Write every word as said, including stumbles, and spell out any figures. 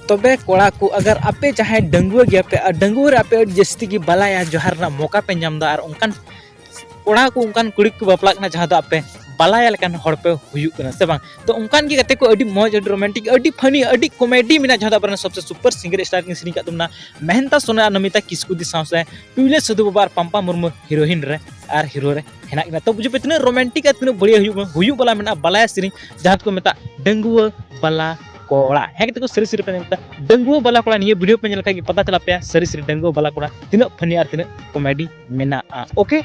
ᱛᱚᱵᱮ ᱠᱚᱲᱟ ᱠᱚ, ᱟᱜᱟᱨ ᱟᱯᱮ ᱡᱟᱦᱟᱸᱭ ᱰᱟᱺᱜᱩᱣᱟᱹ ᱜᱮᱭᱟᱯᱮ ᱟᱨ ᱰᱟᱺᱜᱩᱣᱟᱹ ᱨᱮ ᱟᱯᱮ ᱟᱹᱰᱤ ᱡᱟᱹᱥᱛᱤ ᱜᱮ ᱵᱟᱞᱟᱭᱟ ᱡᱚᱦᱟᱨ ᱨᱮᱱᱟᱜ ᱢᱚᱠᱟ ᱯᱮ ᱧᱟᱢ ᱮᱫᱟ ᱟᱨ ᱚᱱᱠᱟᱱ ᱠᱚᱲᱟ ᱠᱚ, ᱚᱱᱠᱟᱱ ᱠᱩᱲᱤ ᱠᱚ ᱵᱟᱯᱞᱟᱜ ᱠᱟᱱᱟ ᱡᱟᱦᱟᱸ ᱫᱚ ᱟᱯᱮ ᱵᱟᱞᱟᱭᱟ ᱞᱮᱠᱟᱱ ᱦᱚᱲ ᱯᱮ ᱦᱩᱭᱩᱜ ᱠᱟᱱᱟ ᱥᱮ ᱵᱟᱝ? ᱛᱚ ᱚᱱᱠᱟᱱ ᱜᱮ ᱜᱟᱛᱮ ᱠᱚ, ᱟᱹᱰᱤ ᱢᱚᱡᱽ, ᱟᱹᱰᱤ ᱨᱳᱢᱟᱱᱴᱤᱠ, ᱟᱹᱰᱤ ᱯᱷᱟᱱᱤ, ᱟᱹᱰᱤ ᱠᱚᱢᱮᱰᱤ ᱢᱮᱱᱟᱜᱼᱟ ᱡᱟᱦᱟᱸ ᱫᱚ ᱟᱵᱚᱨᱮᱱ ᱥᱚᱵᱥᱮ ᱥᱩᱯᱟᱨ ᱥᱤᱝᱜᱟᱨ ᱥᱴᱟᱨ ᱠᱤᱱ ᱥᱮᱨᱮᱧ ᱟᱠᱟᱫ ᱛᱟᱵᱚᱱᱟ ᱢᱮᱦᱮᱱᱛᱟ ᱥᱳᱱᱟ ᱟᱨ ᱱᱚᱢᱤᱛᱟ ᱠᱤᱥᱠᱩ ᱫᱤ ᱥᱟᱶ ᱥᱮ ᱴᱩᱭᱞᱟᱹ ᱥᱟᱹᱫᱷᱩ ᱵᱟᱵᱟ ᱟᱨ ᱯᱟᱢᱯᱟ ᱢᱩᱨᱢᱩ ᱦᱤᱨᱳᱭᱤᱱ ᱨᱮ ᱟᱨ ᱦᱤᱨᱳ ᱨᱮ ᱦᱮᱱᱟᱜ ᱠᱤᱱᱟ᱾ ᱛᱚ ᱵᱩᱡᱷᱟᱹᱣ ᱯᱮ ᱛᱤᱱᱟᱹᱜ ᱨᱳᱢᱟᱱᱴᱤᱠ ᱟᱨ ᱛᱤᱱᱟᱹᱜ ᱵᱟᱹᱲᱤᱭᱟᱹ ᱦᱩᱭᱩᱜ, ᱦᱩᱭᱩᱜ ᱵᱟᱞᱟ ᱢᱮᱱᱟᱜᱼᱟ ᱵᱟᱞᱟᱭᱟ ᱥᱮᱨᱮᱧ ᱡᱟᱦᱟᱸ ᱫᱚᱠᱚ ᱢᱮᱛᱟᱜ ᱰᱟᱺᱜᱩᱣᱟᱹ ᱵᱟᱞᱟ ᱠᱚᱲᱟ᱾ ᱦᱮᱸ ᱜᱟᱛᱮ ᱠᱚ, ᱥᱟᱹᱨᱤ ᱥᱟᱹᱨᱤ ᱯᱮ ᱧᱮᱞ ᱠᱮᱫᱟ ᱰᱟᱺᱜᱩᱣᱟᱹ ᱵᱟᱞᱟ ᱠᱚᱲᱟ, ᱱᱤᱭᱟᱹ ᱵᱷᱤᱰᱤᱭᱳ ᱯᱮ ᱧᱮᱞ ᱞᱮᱠᱷᱟᱱ ᱜᱮ ᱯᱟᱛᱟ ᱪᱟᱞᱟᱜ ᱯᱮᱭᱟ ᱥᱟᱹᱨᱤ ᱥᱟᱹᱨᱤ ᱰᱟᱺᱜᱩᱣᱟᱹ ᱵᱟᱞᱟ ᱠᱚᱲᱟ ᱛᱤᱱᱟᱹᱜ ᱯᱷᱟᱱᱤ ᱟᱨ ᱛᱤᱱᱟᱹᱜ ᱠᱚᱢᱮᱰᱤ ᱢᱮᱱᱟᱜᱼᱟ᱾ ᱳᱠᱮ,